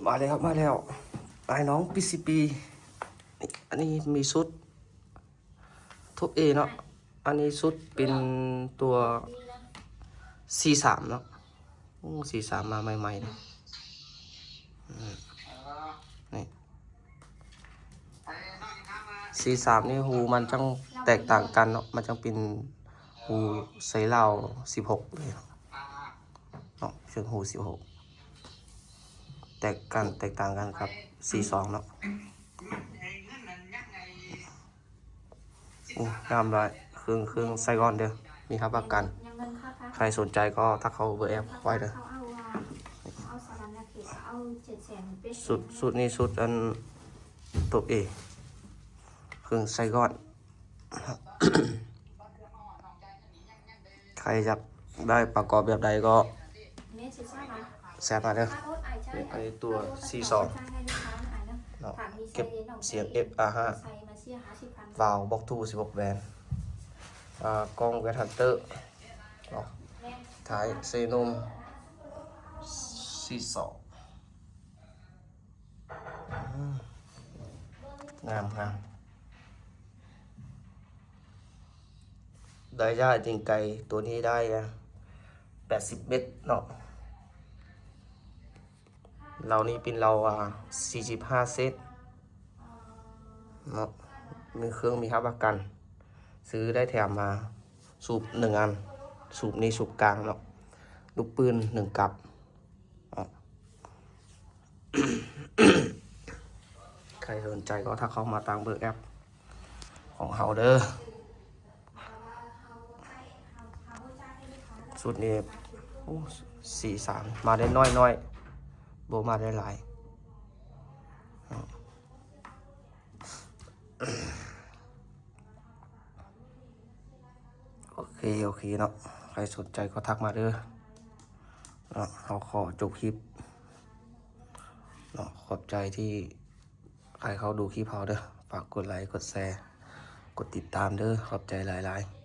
ມາແລ້ວ ມາແລ້ວ ອ້າຍນ້ອງ PCB ນີ້ ອັນນີ້ມີຊຸດ Top A ເນາະ ອັນນີ້ຊຸດເປັນຕົວ C ສາມເນາະ ໂອ້ C ສາມ ມາໃໝ່ໆ ນີ້ ນີ້ C ສາມ ນີ້ຮູມັນຈັ່ງແຕກຕ່າງກັນເນາະ ມັນຈັ່ງເປັນຮູໃສ່ລາວສິບຫົກເລີຍເນາະ ເປັນຮູສິບຫົກ ແຕກກັນ ແຕກຕ່າງກັນກັບ C ສອງ ເນາະ. ໂອ້ ງາມຫຼາຍ ເຄື່ອງ ເຄື່ອງໃສ່ກ່ອນເດີ ມີຮັບປະກັນ ໃຜສົນໃຈກໍທັກເຂົ້າເບີແອັບຂ້ອຍເດີ ຊຸດ ຊຸດນີ້ຊຸດອັນ Top A ເຄື່ອງໃສ່ກ່ອນ ໃຜຢາກໄດ້ປະກອບແບບໃດກໍແຊັດມາເດີ ນີ້ ອັນນີ້ຕົວ C ສອງ ເນາະ ເກັບສຽງ F R ຫ້າ ວາວ Box two ສິບຫົກ ແຫວນ ອາ ກ້ອງ Wave Hunter ເນາະ ທ້າຍ Xenon C ສອງ ອືມ ງາມ ງາມ ໄລຍະຍິງໄກຕົວນີ້ໄດ້ ອາ ແປດສິບເມັດເນາະ ເຫຼົ່ານີ້ເປັນເຫຼົ່າ ອາ ສີ່ສິບຫ້າເຊັນເນາະ ມີເຄື່ອງມີຮັບປະກັນ ຊື້ໄດ້ແຖມມາສູບໜຶ່ງອັນ ສູບນີ້ສູບກາງເນາະ ລູກປືນໜຶ່ງກັບ ໃຜສົນໃຈກໍທັກເຂົ້າມາທາງເບີແອັບຂອງເຮົາເດີ ຊຸດນີ້ ໂອ້ C ສາມ ມາໄດ້ໜ້ອຍໆ ບໍ່ມາໄດ້ຫຼາຍ. ໂອເຄ ໂອເຄເນາະ ໃຜສົນໃຈກໍທັກມາເດີເນາະ ເຮົາຂໍຈົບຄລິບເນາະ ຂອບໃຈທີ່ໃຜເຂົ້າດູຄລິບເຮົາເດີ ຝາກກົດໄລ ກົດແຊ ກົດຕິດຕາມເດີ ຂອບໃຈຫຼາຍໆ.